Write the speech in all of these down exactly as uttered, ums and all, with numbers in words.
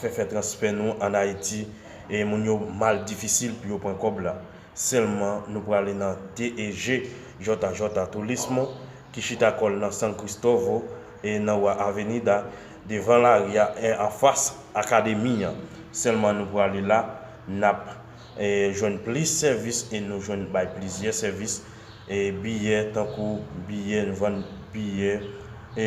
fè fè transfè nou ann Ayiti, e moun yo mal difisil pou yo pran kòb la. Sèlman nou prale nan T E G, Jota Jota Turismo, ki chita kò l nan San Cristóbal, e nan Rua Avenida, devan lari a, e anfas akademi an. Sèlman nou prale la, n ap, e, jwenn plis sèvis e nou jwenn bay plizyè sèvis, e biyè, tankou biyè, nou vann biyè, e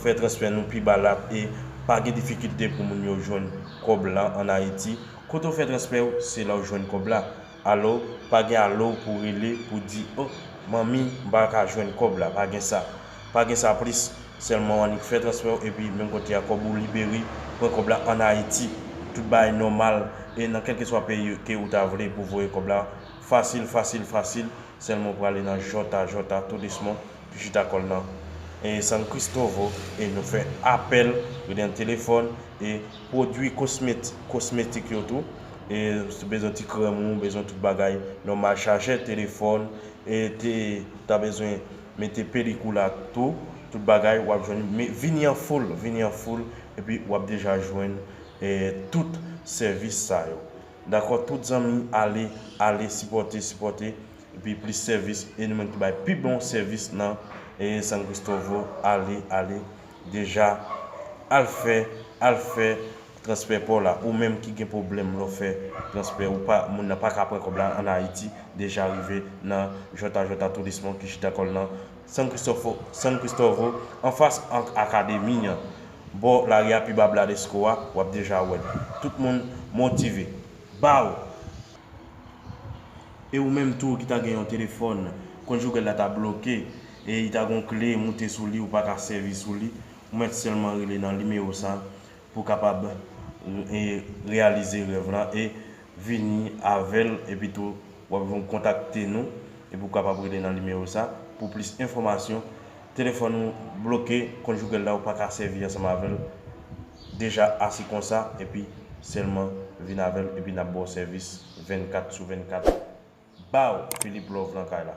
fè transfè nou pi ba la, e pa gen difikilte pou moun yo jwenn kòb la ann Ayiti. Kote w fè transfè w, se la w jwenn kòb la. Alo, pa gen alo pou rele, pou di, "O, manmi, m pa ka jwenn kòb la." Pa gen sa. Pa gen sa plis. Sèlman w annik fè transfè w, epi menm kote a, kòb ou libere, pran kòb la ann Ayiti. Tout bagay nòmal, e nan kèlkeswa peyi ke ou ta vle pou voye kòb la, fasil, fasil, fasil. Sèlman w prale nan Jota Jota Turismo, ki chita kò l nan, e, San Cristóbal, e nou fè apèl, rele nan telefòn, e pwodui kosmet-, kosmetik yo tou, e si w bezwen ti krèm ou, bezwen tout bagay nòmal, chajè telefòn, e te, ta bezwen mete pelikil la tou, tout bagay w ap jwenn. Men vini an foul, vini an foul, epi w ap deja jwenn, e, tout sèvis sa yo. Dakò, tout zanmi, ale, ale, sipòte, sipòte, epi plis sèvis, e nou menm ki bay pi bon sèvis nan, e, San Cristóbal, ale, ale, deja, al fè, al fè transfè pa w la. Ou menm ki gen pwoblèm lè w fè transfè, ou pa, moun nan pa ka pran kòb la ann Ayiti, deja rive nan Jota Jota Turismo ki chita kò l nan San Cristóbal, San Cristóbal, anfas ak akademi an, bò lari a pi ba Bradesco a, w ap deja wè l. Tout moun motive. Baw! E ou menm tou ki ta gen yon telefòn, konjigèl la ta bloke, e li ta gen yon kle moute sou li, ou pa ka sèvi sou li, ou mèt sèlman rele nan nimewo sa pou kapab, e, reyalize rèv la e vini avè l, epi tou w ap kontakte nou, epi w kapab rele nan nimewo sa pou plis enfòmasyon. Telefòn ou bloke, konjigèl la ou pa ka sèvi ansanm avè l. Deja ase konsa, epi sèlman vin avè l, epi n ap ba w sèvis vennkat sou vennkat. Baw, Philippe Love nan kay la.